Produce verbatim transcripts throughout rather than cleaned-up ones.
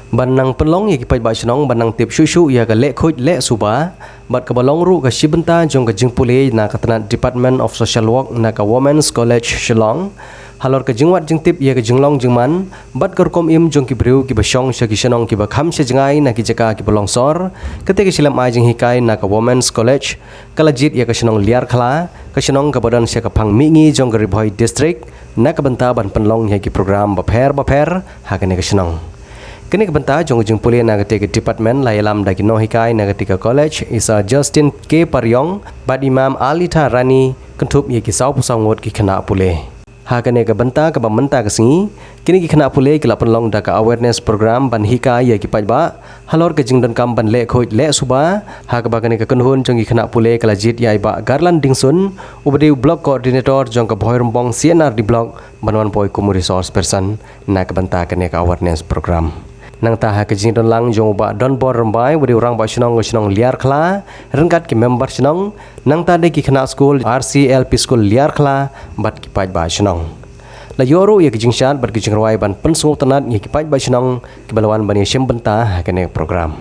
Ban nang pynlong ïa ki paidbah shnong ban nang tip shuh shuh ïa ka leh khuid leh suba, bad kaba long ruh ka shi bynta jong ka jingpule na ka tnat Department of Social Work na ka Women's College Shillong, halor ka jingwad jingtip ïa ka jinglong jingman bad ka rukom im jong ki briew kiba shong sha ki shnong kiba kham sha jngai na ki jaka kiba long sor, kata ka shi lem ai jinghikai na ka Women's College ka la jied ïa ka shnong Liarkhla, ka shnong kaba don sha ka phang mihngi jong ka Ri Bhoi District, na ka bynta ban pynlong ïa ki program bapher bapher ha kane ka shnong. Kane ka bynta jong ka jingpule na katei ka department la ïalam da ki nonghikai na katei ka college, i Sir Justin K Pariong bad i Mam Alita Rani, kynthup ïa ki sawphew saw ngut ki khynnah pule. Ha kane ka bynta kaba mynta ka sngi, kine ki khynnah pule ki la pynlong da ka awareness program ban hikai ïa ki paidbah halor ka jingdonkam ban leh khuid leh suba, ha kaba kane ka kynhun jong ki khynnah pule ka la jied ïa i Bah Garland Dingsun, uba dei u Block Coordinator jong ka Bhoirymbong C and R D Block, ban wan poi kum u resource person na ka bynta kane ka awareness program. Nangta ha ka jingdon lang jong u Bah Donbor Rymbai, uba dei u Rangbah Shnong ka shnong Liarkhla, ryngkat ki member shnong, nangta de ki khynnah skul R C L P School Liarkhla bad ki paidbah shnong. La ïoh ruh ïa ki jingshad bad ki jingrwai ban pynsngewtynnat ïa ki paidbah shnong kiba la wan ban ïashim bynta ha kane ka program.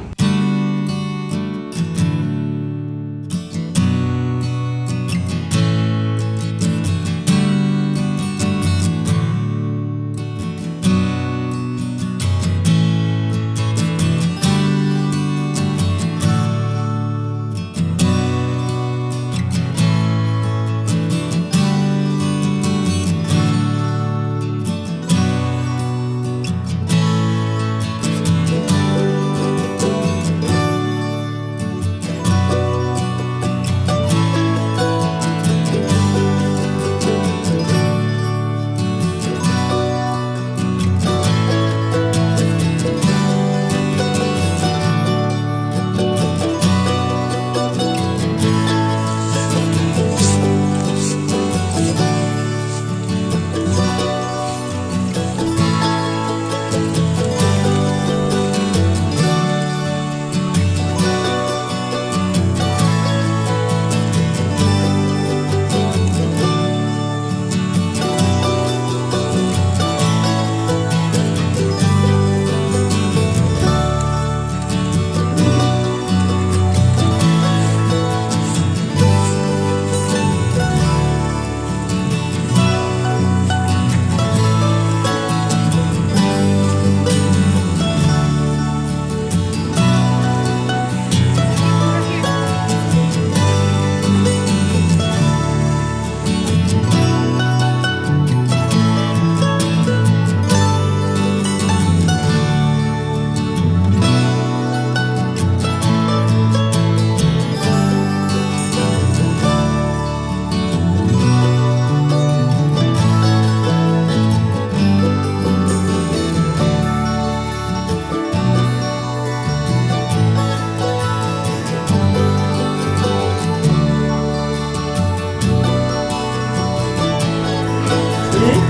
Three,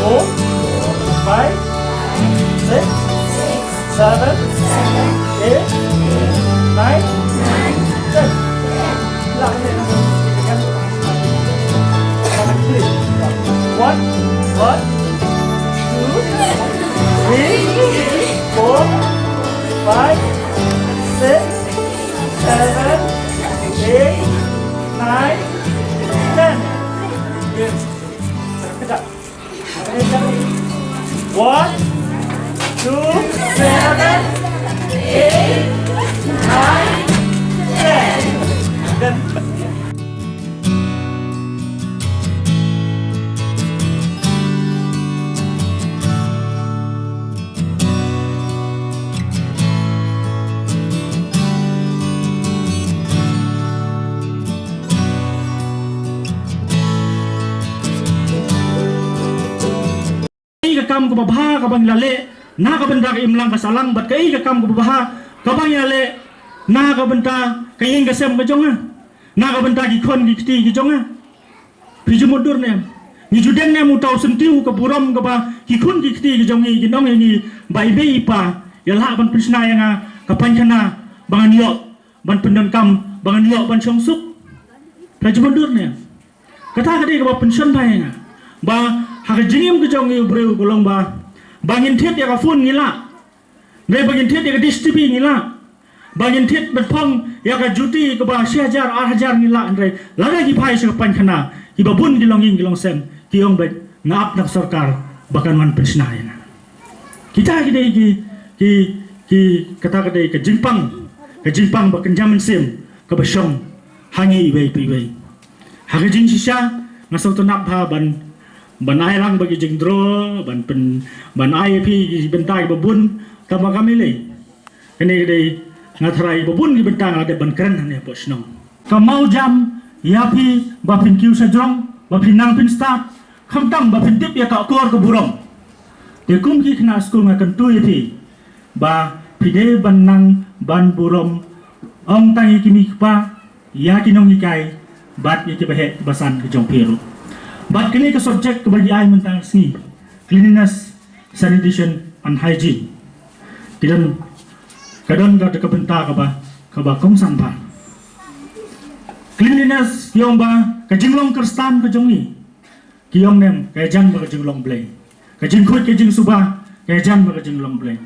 four, five, six, seven, eight, nine, ten. One, one, two, three, four, five, six, seven, eight, nine, ten. Good. One, two, seven, eight, nine, ten. Then Kaei ka kam kaba bha kaba ngi la leh na ka bynta ka imlang ka sahlang, bad kaei ka kam kaba bha kaba ngi la leh na ka bynta ka ïing ka sem ka jong nga, na ka bynta ki khun ki kti ki jong nga? Phi ju mutdur ne em? Ngi ju dem ne em uta u syntiew ka burom kaba ki khun ki kti ki jong ngi kin ong ïa ngi ba i mei i pa ïa lah ban pynshna ïa nga ka painkhana ba ngan ïoh ban pyndonkam, ba ngan ïoh ban shong suk? Phi ju mutdur ne em? Kata ka dei kaba pynshonbha ïa nga ba ha ka jingim ka jong ngi u briew ka long ba, ba ngin thied ïa ka phone ngi lah, Hynrei ba ngin thied ïa ka D S T B ngi lah. Ba ngin thied ban phong ïa ka juti kaba shi hajar, ar hajar ngi lah, hynrei lada ki phai sha ka painkhana, kiba bun ki longïing ki longsem ki ong beit, nga ap na ka sorkar ba kan wan pynshna ïa nga. Kita ki dei ki, ki, ki, kata ka dei ka jingpang, ka jingpang ba kynja mynsiem kaba shong ha ngi iwei pa iwei. Ha ka jingshisha, nga sngewtynnat bha ban, ban ai lang ba ki jingdraw, ban pyn, ban ai ïa phi ki bynta kiba bun, tang ba kam ïaleh. Kane ka dei, nga tharai ba bun ki bynta nga la dep ban kren hangne hapoh shnong. Ka mawjam ïa phi ba phin kiew sha jrong, ba phin nang phin stad, khamtam ba phin tip ïa ka akor ka burom. Te kum ki khynnah skul nga kyntu ïa phi ba phi dei ban nang ban burom, ym tang ïa ki kmie ki kpa, ïa ki nonghikai bad ïa kiba heh kiba san ki jong phi ruh. Bad kane ka subject kaba ngi ai mynta ka sngi, cleanliness, sanitation and hygiene, ki don, ka don ka, ka bynta kaba, kaba kongsan bha. Cleanliness ki ong ba ka jinglong Khristan ka jong ngi, ki ong ne em, ka ïajan bad ka jinglong Blei. Ka jingkhuid ka jingsuba ka ïajan bad ka jinglong Blei.